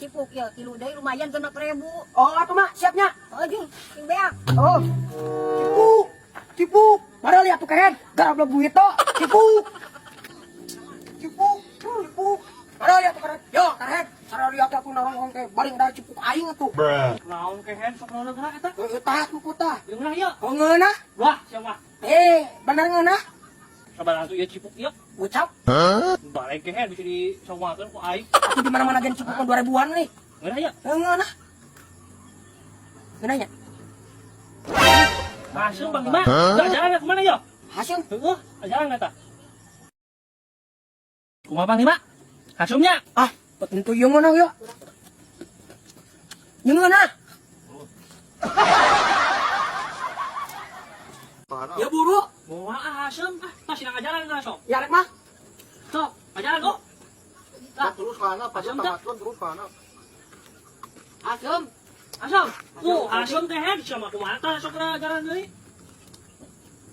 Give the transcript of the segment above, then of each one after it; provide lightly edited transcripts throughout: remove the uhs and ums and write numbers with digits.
Cipuk ya, tilu deui lumayan 6.000. Oh, atuh mah siapnya. Oh, jung, sing beak. Oh. Cipuk. Cipuk. Padahal lihat tuh keren, garap duit toh. Cipuk. Cipuk. Cipuk. Padahal lihat tuh keren. Yo, keren. Sadar lihat atuh narongong teh baring dari cipuk aing atuh. Naon kehen sok naon geura eta? Heeh, tah tuh tah. Ieu ngeunah ieu. Oh, ngeunah. Wah, siapa? Eh, bener ngeunah. Sabar atuh ieu cipuk ieu. Ucap. Balik kehen bisa disomakeun ku aing. Atuh di mana-mana gen cipuk 2000-an nih. Ngeunah ieu. Ngeunah. Ngeunah nya. Hasil Bang Ima. Enggak jalan kemana yo? Hasil. Heeh, jalan eta. Kumaha Bang Ima? Hasumnya. Ah, tentu ieu ngeunah yo. Ieu ngeunah. Ya buru. Moal ah hasum. Ah, tas sina ngajalan lah sok. Ya rek mah. Sok, ngajalan kok. Terus kana, pas Asem, tamatkeun terus kana. Asem. Asam. Tuh, asam teh head sama kumaha tah sok jalan deui.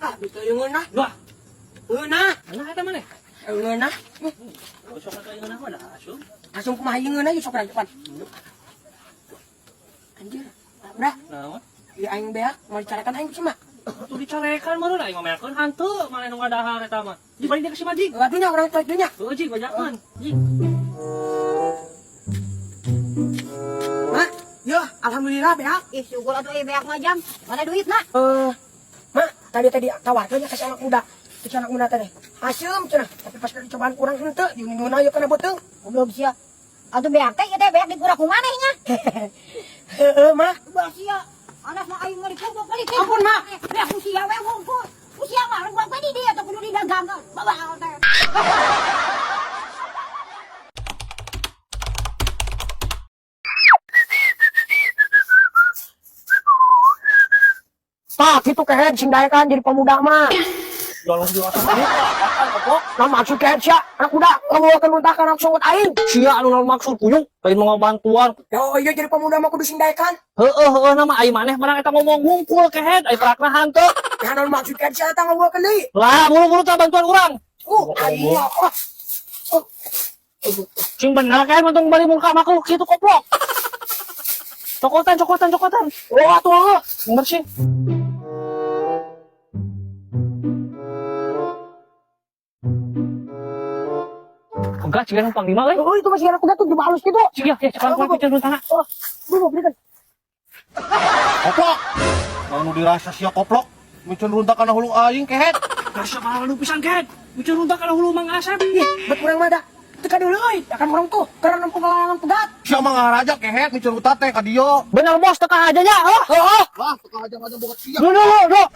Ah, bisa ieu ngeunah. Wah, Ngeunah. ngeunah eta maneh? Ngeunah. Sok atuh ngeunah mah dah asum. Langsung kumaha ieu ngeunah ieu sok rajapan. Anjir. Udah, Naon? ieu aing beak mau dicarakan aing sih mah. Tuh dicarekan meureun aing mah meakeun hanteu maneh nu ngadahar eta mah. Di balik dia ka si Majing. Aduh nya urang teh nya. Heuh jing bajakeun. Jing. Mah, yo alhamdulillah beak. Ih, syukur atuh ieu beak mah jang. Mana duitna? Eh, mah, tadi tadi tawarkeun nya ka si anak muda. Si anak muda tadi. Haseum cenah, tapi pas dicobaan kurang henteu, diunduh ieu kana beuteung. Goblok sia. Atuh beak teh ieu teh beak dikurak ku maneh nya. Heeh, mah. Bah sia. Anak mah aing meuli goblok meuli. Ampun, Mak. Beak ku sia we wungkul. Ku sia mah gua teh di dieu teh kudu didagangkeun. Bawa teh. Tah, kitu kehed sing daekan jadi pemuda mah. Jolong jelas kan koplok. Nah, maksud kehed sia, anak muda ngabawakeun runtah kana sungut aing. Sia anu naon maksud kuyuk lain mau bantuan. Yo, iya jadi pemuda mah kudu sing daekan. Heeh heeh nama aing maneh menang eta ngomong ngungkul kehed aing perakna hanteu. Ya naon maksud kehed sia eta ngabawakeun deui. Lah buru-buru tah bantuan urang. Aing oh. Oh. Sing bener kehed mah tong bari muka makhluk kitu koplok. Cokotan cokotan cokotan. Oh, atuh heuh. Sing bersih. Enggak, ciga nu panglima euy. Oh, itu masih anak muda tuh coba halus gitu. Ciga, ya cekal kuat piceun tanah. Oh, gua mau belikan. Koplok. Naon nu dirasa sia koplok? Miceun runtak kana hulu aing kehet. Rasa malah lu pisan kehed. Miceun runtak kana hulu Mang Asep. Ih, bet urang mah da. Teka dulu euy, akan urang tuh karena nempung layangan pegat. Sia mah ngaraja kehet miceun runtak teh ka dieu. Bener bos, teka aja nya. Oh, oh. Lah, teka aja-aja boga sia. Duh, duh, duh, duh.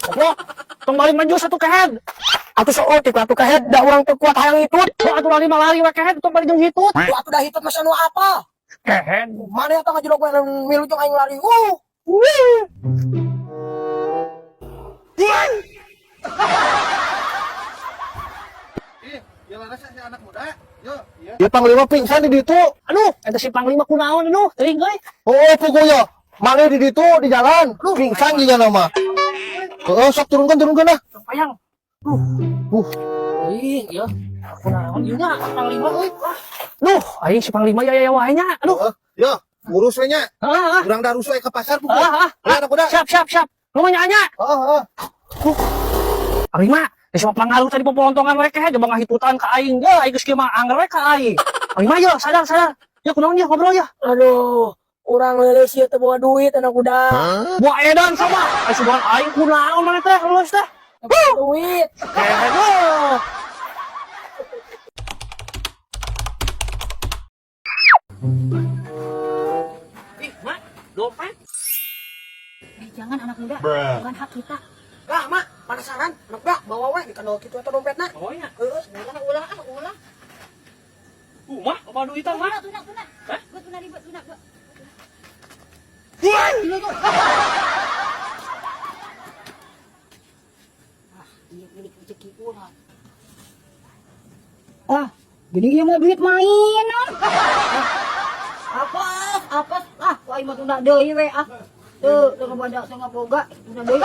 Koplok, tong balik maju satu kehed. Atuh sok tik atuh kehed da urang teu kuat hayang hitut. Tuh atuh lari mah lari we kehed, tong balik jeung hitut. Tuh atuh da hitut masa nu apa? Kehed. Mana eta ngajero gue milu jeung aing lari. Wih. Ih, ya rasa si anak muda. Yo, iya. Ya panglima pingsan di ditu. Aduh, eta si panglima kunaon aduh, teuing euy. Oh, puguh yo. Maneh di ditu di jalan. Pingsan juga nama. Heeh, sok turunkan turunkan ah. Tong payang. Ih, ieu. Kunaon ieu nya panglima euy. Duh, aing si panglima ya ya wae nya. Aduh. Heeh, yo, urus we nya. Heeh, Urang darus we ke pasar puguh. heeh. Lah anak muda. Siap, siap, siap. Lu mah nya. Heeh, heeh. Panglima, geus mah pangaruh tadi popolontongan we kehed coba ngahitutan ka aing. Ge, aing geus kieu mah anger we ka aing. Panglima yo, sadar, sadar. Ya kunaon ya ngobrol ya. Aduh, urang leuleus ieu teu bawa duit anak muda. Buah edan sama. Ai subuhan aing kunaon maneh teh leuleus teh. Teu bawa duit. Kehed oh. Ih, Mak, dompet. Eh, jangan anak muda. Bukan hak kita. Lah, mak, penasaran anak muda bawa we di kandol kitu eta dompetna. Oh iya. Heeh. Ulah, ulah, ah, ulah. Mak, apa duitan, Mak? Tuna, tuna, tuna. Hah? Gua tuna ribet, tuna gua. Ah, iya milik rezeki urang. Ah, gini ieu mah duit main. Aing mah tunda deui we ah. Teu teu ngaboda teu ngaboga tunda deui.